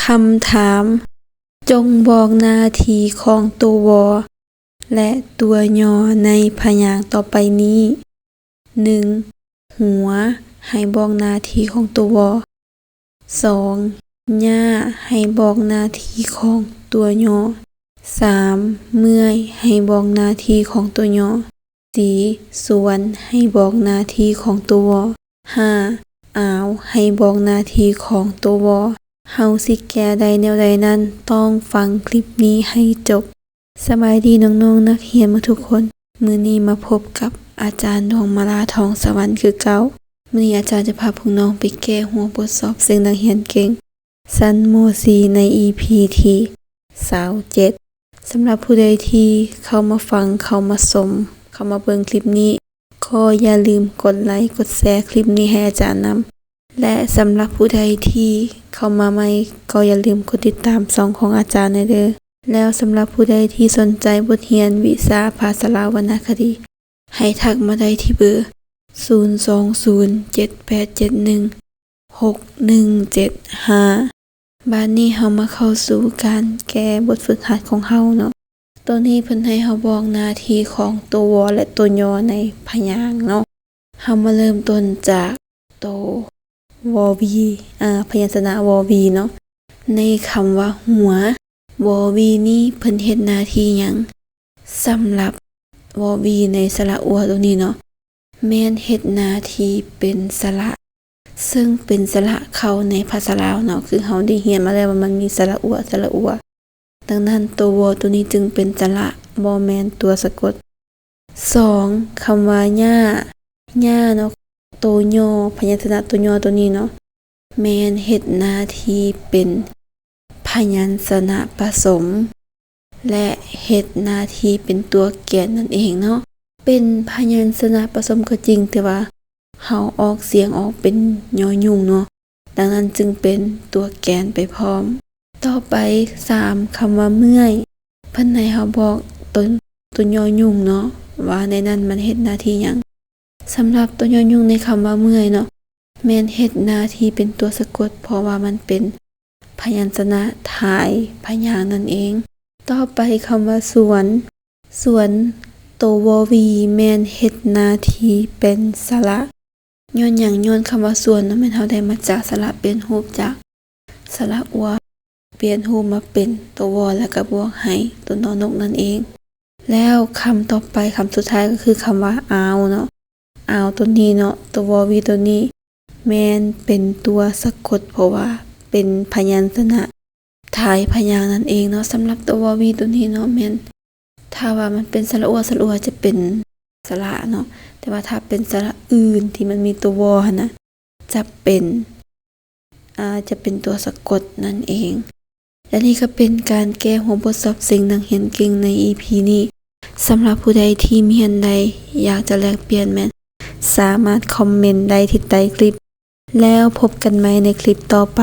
ຄຳຖາມ, ຈົ່ງບອກໜ້າທີ່ຂອງໂຕວໍ ແລະ ຕົວຍໍໃນພະຍາງຕໍ່ໄປນີ້. ໜຶ່ງ, ຫົວ, ໃຫ້ບອກໜ້າທີ່ຂອງໂຕວໍ. ສອງ, ຫຍ້າ, ໃຫ້ບອກໜ້າທີ່ຂອງຕົວຍໍ. ສາມ, ເມື່ອຍ, ໃຫ້ບອກໜ້າທີ່ຂອງຕົວຍໍ. ສີ່, ສວນ, ໃຫ້ບອກໜ້າທີ່ຂອງໂຕວໍ. ຫ້າ, ອາວ, ໃຫ້ບອກໜ້າທີ່ຂອງໂຕວໍ. ເຮົາຊິແກ້ໄດ້ແນວໃດນັ້ນ, ຕ້ອງຟັງຄລິບນີ້ໃຫ້ຈົບ. ສະບາຍດີນ້ອງໆນັກຮຽນໝົດທຸກຄົນ. ມື້ນີ້ມາພົບກັບອາຈານ ດວງມາລາ ທອງສະຫວັນ ຄືເກົ່າ. ມື້ນີ້ອາຈານຈະພາພວກນ້ອງໄປແກ້ຫົວບົດສອບເສັງນັກຮຽນເກັ່ງ ຊັ້ນ ມ.ສີ່ ໃນ ອີ ພີ ທີ ຊາວເຈັດ. ສຳລັບຜູ້ໃດທີ່ເຂົ້າມາຟັງ, ເຂົ້າມາຊົມ, ເຂົ້າມາເບິ່ງຄລິບນີ້, ກໍຢ່າລືມກົດໄລ, ກົດແຊຄລິບນີ້ໃຫ້ອາຈານນຳ. ແລະ ສຳລັບຜູ້ໃດທີ່ເຂົ້າມາໃໝ່, ກໍຢ່າລືມກົດຕິດຕາມຊ່ອງຂອງອາຈານແດ່ເດີ້. ແລ້ວສຳລັບຜູ້ໃດທີ່ສົນໃຈບົດຮຽນວິຊາພາສາລາວວັນນະຄະດີ, ໃຫ້ທັກມາໄດ້ທີ່ເບີ ສູນສອງສູນ ເຈັດແປດເຈັດໜຶ່ງ ຫົກໜຶ່ງເຈັດຫ້າ. ບາດນີ້ເຮົາມາເຂົ້າສູ່ການແກ້ບົດຝຶກຫັດຂອງເຮົາເນາະ. ໂຕນີ້ເພິ່ນໃຫ້ເຮົາບອກໜ້າທີ່ຂອງໂຕວໍ ແລະ ໂຕຍໍໃນພະຍາງເນາະ. ເຮົາມາເລີ່ມຕົ້ນຈາກໂຕ ວໍວີ ອາ ພະຍັນຊະນະ ວໍວີ ເນາະ. ໃນຄຳວ່າຫົວ ວໍວີນີ້ເພິ່ນເຮັດໜ້າທີ່ຫຍັງ? ສຳລັບ ວໍວີ ໃນສະຫຼະອົວໂຕນີ້ເນາະ, ແມ່ນເຮັດໜ້າທີ່ເປັນສະຫຼະ ເຊິ່ງເປັນສະຫຼະເຄົ້າໃນພາສາລາວເນາະ, ຄືເຮົາໄດ້ຮຽນມາແລ້ວວ່າມັນມີສະຫຼະອົວ ສະຫຼະອົວ. ດັ່ງນັ້ນ ໂຕວໍໂຕນີ້ຈຶ່ງເປັນສະຫຼະ ບໍ່ແມ່ນຕົວສະກົດ. ສອງ, ຄຳວ່າຫຍ້າ ຫຍ້າເນາະ, ໂຕຫຍໍ ພະຍັນຊະນະໂຕຫຍໍໂຕນີ້ເນາະ ແມ່ນເຮັດໜ້າທີ່ເປັນພະຍັນຊະນະປະສົມ ແລະ ເຮັດໜ້າທີ່ເປັນຕົວແກນນັ້ນເອງເນາະ. ເປັນພະຍັນຊະນະປະສົມກໍຈິງ, ແຕ່ວ່າເຮົາອອກສຽງອອກເປັນ ຍໍຍຸງ ເນາະ, ດັ່ງນັ້ນຈຶ່ງເປັນຕົວແກນໄປພ້ອມ. ຕໍ່ໄປ ສາມ, ຄຳວ່າເມື່ອຍ. ເພິ່ນໃຫ້ເຮົາບອກຕົນ ຕົນ ຍໍຍຸງ ເນາະ, ວ່າໃນນັ້ນມັນເຮັດໜ້າທີ່ຫຍັງ. ສຳລັບຕົວ ຍໍຍຸງ ໃນຄຳວ່າເມື່ອຍເນາະ, ແມ່ນເຮັດໜ້າທີ່ເປັນຕົວສະກົດ, ເພາະວ່າມັນເປັນພະຍັນຊະນະທ້າຍພະຍາງນັ້ນເອງ. ຕໍ່ໄປ ຄຳວ່າສວນ. ສວນ, ໂຕ ວໍວີ ແມ່ນເຮັດໜ້າທີ່ເປັນສະຫຼະ. ຍ້ອນຫຍັງ? ຍ້ອນຄຳວ່າສວນເນາະ, ແມ່ນເຮົາໄດ້ມາຈາກສະຫຼະ ປ່ຽນຮູບຈາກສະຫຼະອົວ ປ່ຽນຮູບມາເປັນໂຕ ວໍ ແລ້ວກໍບວກໃຫ້ໂຕ ນອນົກ ນັ້ນເອງ. ແລ້ວຄຳຕໍ່ໄປ, ຄຳສຸດທ້າຍກໍຄືຄຳວ່າອາວເນາະ. ອາວໂຕນີ້ເນາະ, ໂຕ ວໍວີ ໂຕນີ້ ແມ່ນເປັນຕົວສະກົດ, ເພາະວ່າເປັນພະຍັນຊະນະທ້າຍພະຍາງນັ້ນເອງເນາະ. ສຳລັບໂຕ ວໍວີ ໂຕນີ້ເນາະ, ແມ່ນ ຖ້າວ່າມັນເປັນສະຫຼະອົວ, ສະຫຼະອົວຈະເປັນສະຫຼະເນາະ, ແຕ່ວ່າຖ້າເປັນສະຫຼະອື່ນທີ່ມັນມີໂຕ ວໍ ຫັ້ນນະ, ຈະເປັນ ອາ ຈະເປັນຕົວສະກົດນັ້ນເອງ. ແລະ ນີ້ກໍເປັນການແກ້ຫົວບົດສອບເສັງນັກຮຽນເກັ່ງໃນ ອີ ພີ ນີ້. ສຳລັບຜູ້ໃດທີ່ມີອັນໃດຢາກຈະແລກປ່ຽນ, ແມ່ນສາມາດຄອມເມັນໄດ້ທີ່ໃຕ້ຄລິບ. ແລ້ວພົບກັນໃໝ່ໃນຄລິບຕໍ່ໄປ.